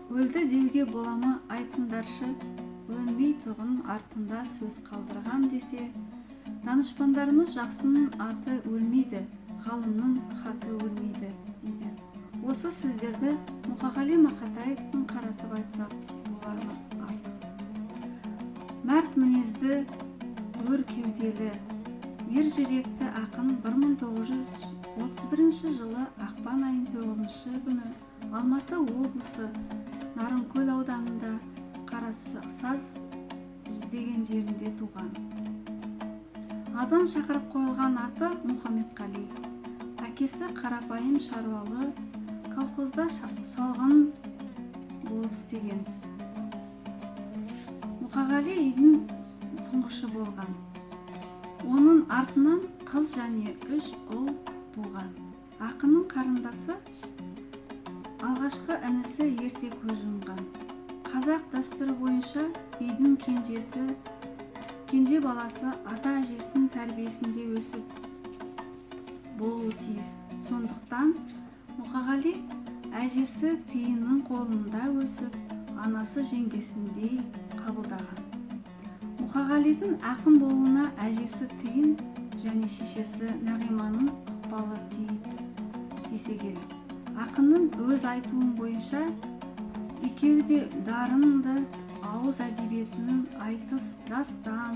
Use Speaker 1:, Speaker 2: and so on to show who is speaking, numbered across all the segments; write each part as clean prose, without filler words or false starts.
Speaker 1: Өлді деуге бола ма, айтыңдаршы, өлмейтұғын артында сөз қалдырған десе, данышпандарымыз жақсының аты өлмейді, ғалымның хаты өлмейді дейді. Осы сөздерді Мұқағали Мақатаевтың қаратып айтсақ болар ма артық. Мәрт мінезді, өр кеуделі, ер жүректі ақын 1931 жылы ақпан айының 9 күні Алматы облысы Нарынкөл ауданында Қарасаз деген жерінде туған. Азан шақырып қойылған аты Мұхаммедқали. Әкесі қарапайым шаруалы, колхозда шалғын болып істеген. Мұқағали үйдің тұңғышы болған. Оның артынан қыз және үш ұл туған. Ақынның қарындасы, алғашқы інісі ерте көз жұмған. Қазақ дәстүрі бойынша үйдің кенжесі, кенже баласы ата әжесінің тәрбиесінде өсіп болуы тиіс. Сондықтан Мұқағали әжесі Тиынның қолында өсіп, анасы жеңгесіндей қабылдаған. Мұқағалидың ақын болуына әжесі Тиын және шешесі Нағиманың ықпалы тисе керек. Ақынның өз айтуы бойынша, екеуі де дарынды, ауыз әдебиетінің айтыс, дастан,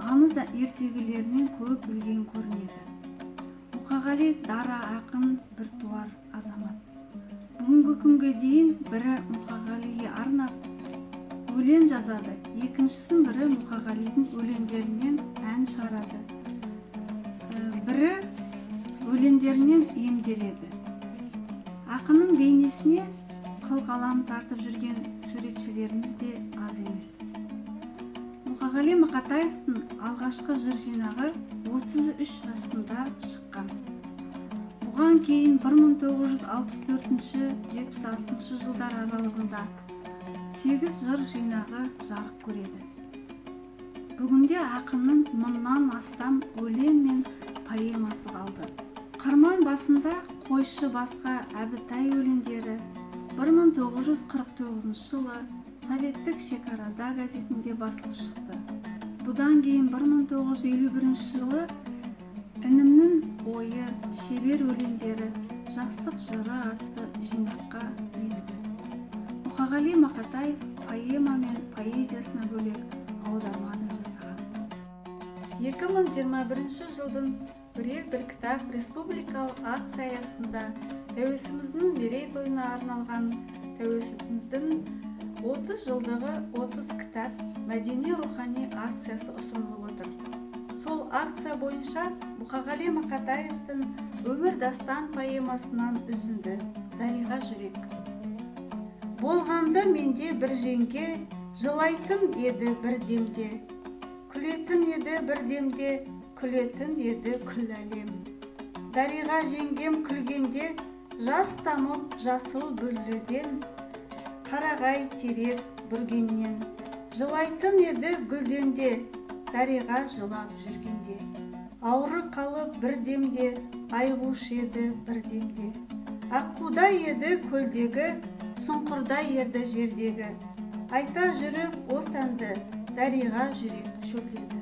Speaker 1: аңыз ертегілерінен көп білген көрінеді. Мұқағали дара ақын, біртуар азамат. Бүгінгі күнге дейін бірі Мұқағалиге арнап өлең жазады, екіншісінің бірі Мұқағалидың өлеңдерінен ән шығарады, бірі өлеңдерінен емделеді. Ақынның бейнесіне қылқалам тартып жүрген суретшілеріміз де аз емес. Мұқағали Мақатаевтың алғашқы жыр жинағы 33 жасында шыққан. Бұған кейін 1964-76 жылдар аралығында 8 жыр жинағы жарық көреді. Бүгінде ақынның мыңнан астам өлең мен поэмасы қалды. Қырман басында қойшы басқа Әбітай өлеңдері 1949 жылы «Советтік шекарада» газетінде басылып шықты. Бұдан кейін 1951 жылы «Інімнің ойы», «Шебер өлеңдері», «Жастық жыры» атты жинаққа енді. Мұқағали Мақатаев поэма мен поэзиясына бөлек аударма да жасаған. 2021 жылдың «Бір ел, бір кітап» республикалық акция аясында тәуелсіздігіміздің мерейтойына арналған «Тәуелсіздігіміздің 30 жылдығы 30 кітап» мәдени рухани акциясы ұсынылып отыр. Сол акция бойынша Мұқағали Мақатаевтың «Өмір дастан» поэмасынан үзінді. «Дариға жүрек». Болғанды менде бір жеңге, жылайтын еді бір демде, күлетін еді бір демде, күлетін еді күл әлем. Дариға жеңгем күлгенде жас тамып жасыл бүлледен, қарағай терек бүргеннен. Жылайтын еді гүлденде, Дариға жылап жүргенде. Ауры қалып бір демде, айғуш еді бір демде. Аққудай еді көлдегі, сұңқырдай еді жердегі. Айта жүріп осы әнді, Дариға жүрек шөлдеді.